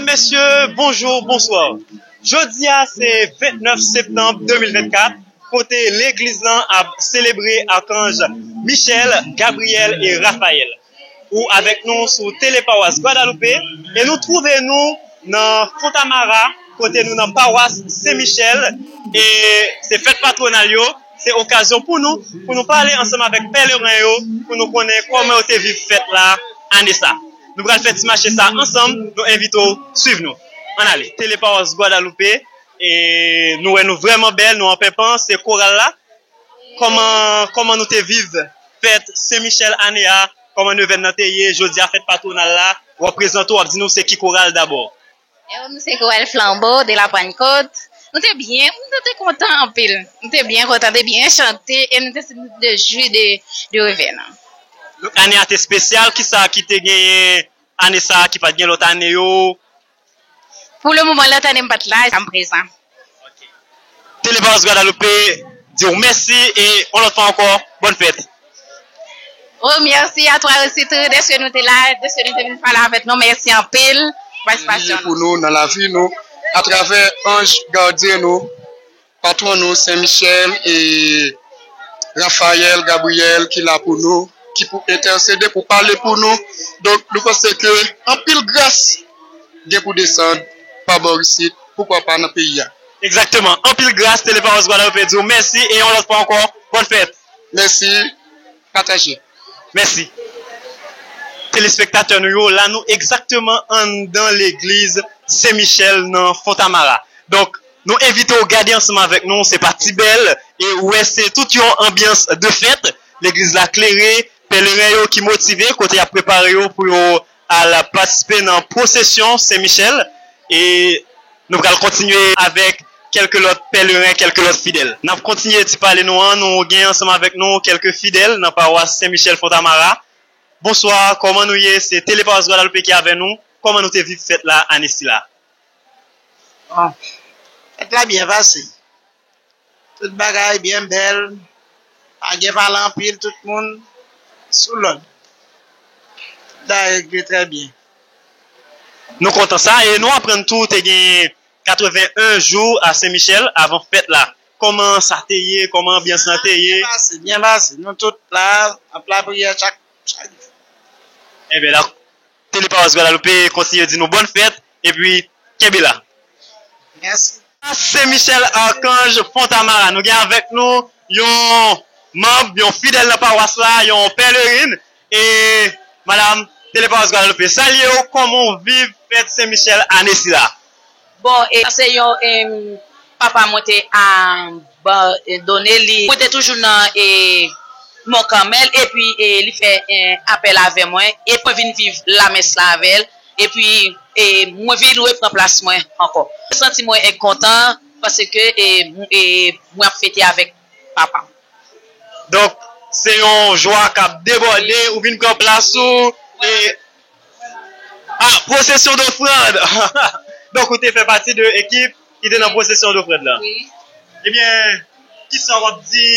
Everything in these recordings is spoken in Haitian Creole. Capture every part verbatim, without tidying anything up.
Mesye, bonjou, bonswa. Jodi a se vennèf septanm de mil vennkat, kote legliz lan ap selebre Akanj Michel, Gabriel e Rafael. Ou avèk nou sou Tele Pawas Gwadaloupé, e nou twouve nou nan Fontamara, kote nou nan pawas Sen Michel, e se fèt patwonal yo, se okazyon pou nou, pou nou pale ansanm avèk pèleren yo, pou nou konnen kòman yo te viv fèt la ane sa. Nou pral fè ti mache sa ansanm, nou envite w swiv nou. Ann ale, Tele Pawas Gwadaloupé, e nou wè nou vrèman bèl, nou an penpan, se koral la. Kòman, kòman nou te viv fèt Sen Michel ane a? Kòman nevèn nan te ye? Jodi a fèt patwonal la, w ap prezante w, w ap di nou se ki koral dabò? E nou se koral Flanbo de la Pannkot. Nou te byen, nou te kontan anpil. Nou te byen kontan, te byen chante e nou te, de jwi de, de revè nan. Donk ane a te espesyal, kisa ki te genyen ane sa a ki pa t gen lòt ane yo? Pou le moman, lòt ane m pa t la, sa m prezan. Tele Pawas Gwadaloupé di w mèsi e yon lòt fwa ankò, bòn fèt. Oh, merci à toi aussi tout, deske nou te la, deske nou te vin pale avèk nou, mèsi anpil pou patisipasyon nou. Pou nou nan lavi nou, atravè anj gadyen nou, patwon nou, Sen Michel e Rafael, Gabriel ki la pou nou, ki pou entèsede, pou pale pou nou. Donk, nou panse ke anpil gras gen pou desann pa bò isit, poukwa pa nan peyi a. Egzakteman. Anpil gras, Tele Pawas Gwadaloupé di w mèsi e yon lòt fwa ankò, bòn fèt. Mèsi, pataje. Mèsi. Telespektatè nou yo, la nou egzakteman anndan legliz Sen Michel nan Fontamara. Donk, nou envite w gade ansanm avèk nou, se pa ti bèl, e ou wè se tout yon anbyans de fèt. Legliz la klere, pèleren yo ki motive, kote y ap prepare yo pou yo al patisipe nan pwosesyon Sen Michel. E nou pral kontinye avèk kèlke lòt pèleren, kèlke lòt fidèl. N ap kontinye ti pale nou an, nou gen ansanm avèk nou kèlke fidèl nan pawas Sen Michel Fontamara. Bonswa, kòman nou ye? Se Tele Pawas Gwadaloupé ki avè nou. Kòman nou te viv fèt la ane sila? Bon, fèt la byen pase. Tout bagay byen bèl. Pa gen pale anpil, tout moun sou lòd. Tout bagay regle trè byen. Nou kontan sa e nou aprann tou te gen katreven en jou a Sen Michel avan fèt la. Kòman sa te ye? Kòman anbyans lan te ye? Byen pase, byen pase. Nou tout la, ap lapriyè chak, chak jou. Ebyen, la, Tele Pawas Gwadaloupé kontinye di nou bòn fèt, epi kenbe la. Mèsi. Sen Michel Akanj Fontamara, nou gen avèk nou yon manm, yon fidèl nan pawas la, yon pèlerin, e madanm, Tele Pawas Gwadaloupé salye w, kòman w viv fèt Sen Michel ane sila? Bon, e, se yon, em, papa mwen te, a, ba, e, done li. Mwen te toujou nan, e, Mont Carmel, epi, e, li fè, e, apèl avè mwen, e mwen vin viv lamès la avè l, epi, e, mwen vin repran plas mwen ankò. Mwen santi mwen, e, kontan, paske, e, m-, e, mwen ap fete avèk papa m. Donk, se yon jwa k ap debòde, ou vin pran plas ou, e, ah, pwosesyon dofrann! Donk, ou te fè pati de ekip ki te nan pwosesyon dofrann lan. Wi. Ebyen, kisa w ap di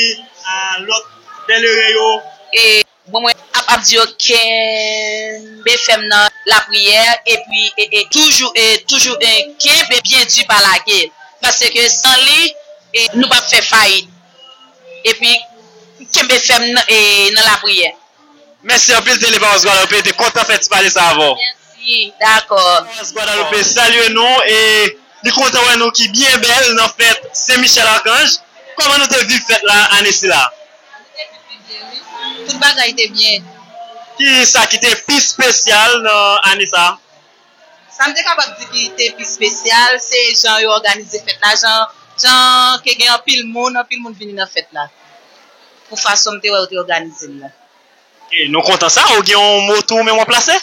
a lòt pèleren yo? E, bon, mwen ap, ap di yo kenbe fèm nan lapriyè, epi, e, e, toujou, e, toujou, e, kenbe byen di pa lage. Paske san li, e, nou p ap fè fayit. Epi, kenbe fèm nan, e, nan lapriyè. Mèsi anpil, Tele Pawas Gwadaloupé te kontan fè ti pale sa avè w. Mèsi, dakò. Pawas Gwadaloupé salye nou e li kontan wè nou ki byen bèl nan fèt Sen Michel Akanj. Kòman nou te viv fèt la ane sila? Tout bagay te byen. Kisa ki te pi espesyal nan ane sa? Sa m te kapab di ki te pi espesyal, se jan yo òganize fèt la, jan, jan ke gen anpil moun, anpil moun vini nan fèt la. Pou fason m te wè yo te òganize l la. E nou kontan sa, ou gen yon mo tou ou menm w ap lase?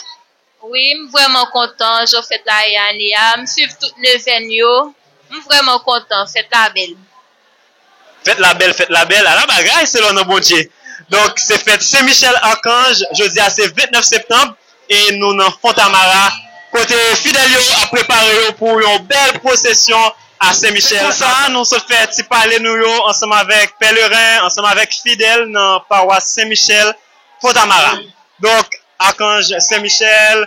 Wi, m vrèman kontan jan fèt la ye ane a. M swiv tout nevèn yo. M vrèman kontan, fèt la bèl. Fèt la bèl, fèt la bèl, ala bagay, selon nan Bondye. Donk, se fèt Sen Michel Akanj, jodi a se vennèf septanm, e nou nan Fontamara, kote fidèl yo ap prepare yo pou yon bèl pwosesyon a Sen Michel. Se konsa, nou sot fè ti pale nou yo ansanm avèk pèleren, ansanm avèk fidèl nan pawas Sen Michel Fontamara. Donk, Akanj Sen Michel,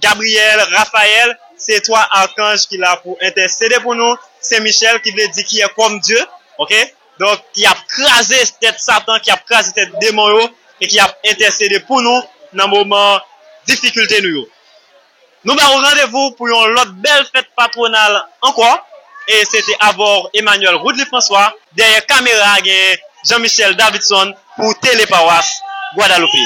Gabriyèl, Rafayèl, Se twa akanj ki la pou entèsede pou nou. Sen Michèl, ki vle di ki è kòm Dye, oke? Donk, ki ap kraze tèt Satan, ki ap kraze tèt demon yo, e ki ap entèsede pou nou nan moman difikilte nou yo. Nou ba ou randevou pou yon lòt bèl fèt patwonal ankò. E se te avè w Emmanuel Woodly François. Dèyè kamera, gen Jean Michel Davidson pou Tele Pawas Gwadalope.